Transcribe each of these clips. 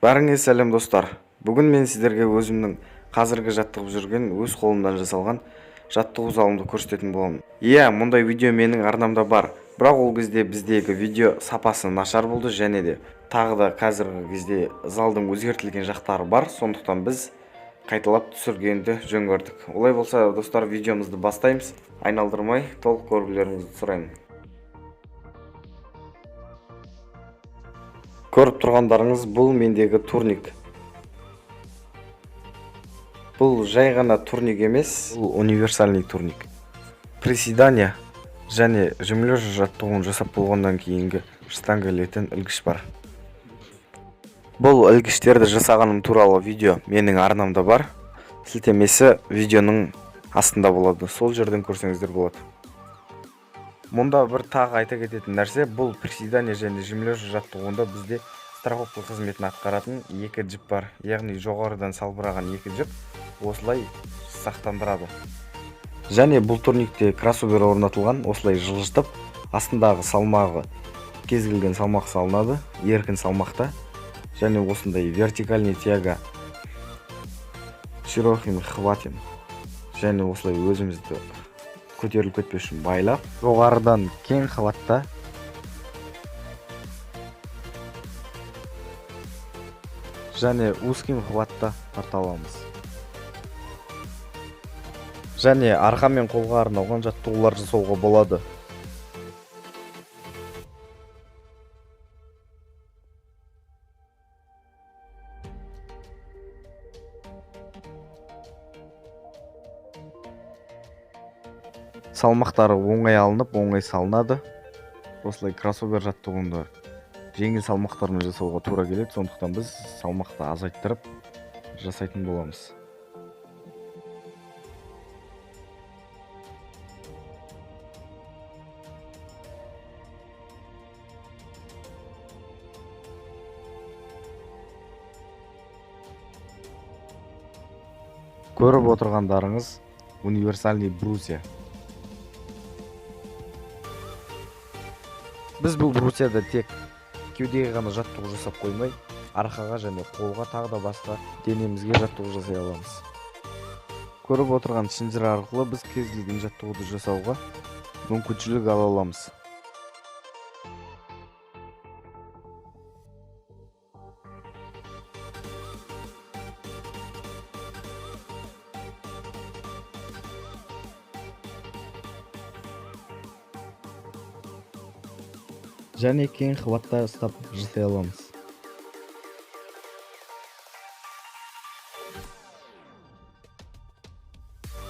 Бәріңе сәлем достар. Бүгін мен сіздерге өзімнің қазіргі жаттығып жүрген өз қолымнан жасалған жаттығу залымды көрсететін боламын. Иә, мұндай видео менің арнамда бар. Бірақ ол кезде біздегі видео сапасы нашар болды және де тағы да қазіргі кезде залдың өзгертілген жақтары бар. Сондықтан біз қайталап түсіргенді жөн көрдік. Олай болса, достар, видеомызды бастаймыз. Айналдырмай толық көрулеріңізді сұраймын. Көріп тұрғандарыңыз бұл мендегі турник. Бұл жай ғана турник емес, бұл универсальный турник. Приседания және жим лежа жаттығуын жасап болғаннан кейінгі штанга ілетін ілгіш бар. Бұл ілгіштерді жасағаным туралы видео менің арнамда бар. Сілтемесі видеоның астында болады. Сол жерден көрсеңіздер болады. Мұнда бір тағы айта кететін нәрсе, бұл приседания және жим лежа жаттығуында бізде страховка қызметін атқаратын екі жіп бар. Яғни жоғарыдан салбыраған екі жіп осылай сақтандырады. Және бұл турникте кроссовер орнатылған, осылай жылжытып, астындағы салмағы кез келген салмақ салынады, еркін салмақта. Және осындай вертикальный тяга широким хватом. Және осылай өзімізді көтеріліп кетпес үшін байлап, жоғарыдан кең хватта және узким хватта тарта аламыз. Және арқа мен қолға арналған жаттығулар жасауға болады. Салмақтары оңай алынып, оңай салынады. Осылай кроссовер жаттығуында жеңіл салмақтармен жасауға тура келеді, сондықтан біз салмақты азайттырып жасайтын боламыз. Көріп отырғандарыңыз универсальный брусья. Біз бұл брусьяда тек кеудеге ғана жаттығу жасап қоймай, арқаға және қолға тағы да басқа денемізге жаттығу жасай аламыз. Көріп отырған шынжыр арқылы біз кез келген жаттығуды жасауға мүмкіншілік ала аламыз. Және кең хватта ұстап жасай аламыз.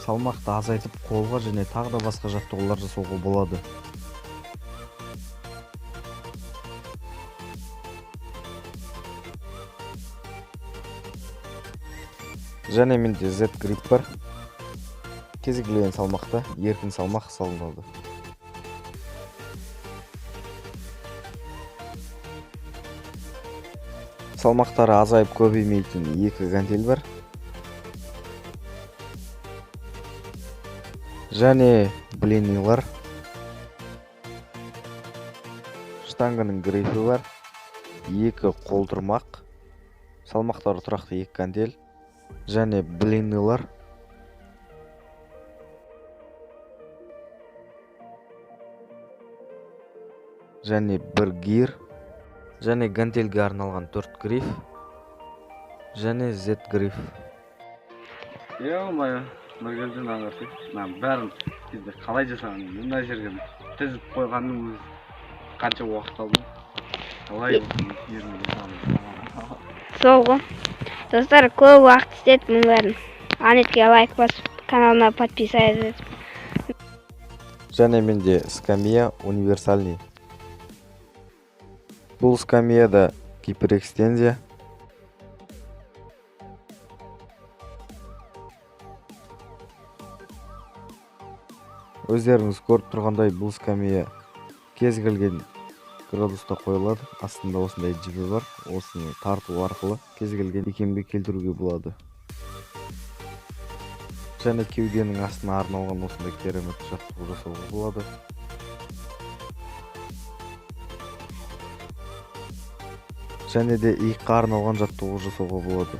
Салмақты азайтып қолға және тағы да басқа жаттығулар жасауға болады. Және менде Z grip бар. Кез келген салмақта еркін салмақ салынады. Салмақтары азайып көбеймейтін екі гантель бар. Және блинилар. Штанганың грифі бар. Екі қолтырмақ. Салмақтары тұрақты екі гантель. Және блинилар. Және бір гир. Және гантельге арналған 4 гриф. Және Z гриф. Ё-моё, Нұргелдин ағасы, мынаның бәрін кезде қалай жасаған, мына жерге тізіп қойғанның өзі қанша уақыт алды? Қалай ерінбей жасаған? Сол ғой. Достар, көп уақыт істеді мұның бәрін. Анетке лайк басып, каналына подписаться етіп. Және менде скамья универсальный. Бұл скамьяда · гиперэкстензия. οποι −. huӨздеріңіз көріп тұрғандай бұл скамья кез келген градуста қойылады. Астында осындай жібі бар. Осыны тарту арқылы кез келген икемге келтіруге болады. Және кеуденің астына арналған осындай керемет жаттығу жасауға болады. Және де иыққа арналған жаттығу жасауға болады.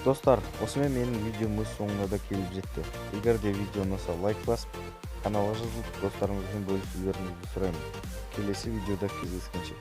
Достар, осымен менің видеом өз соңына да келіп жетті. Егер де видео ұнаса, лайк басып, каналға жазылып, достарыңызбен бөлісулеріңізді сұраймын. Келесі видеода кездескенше.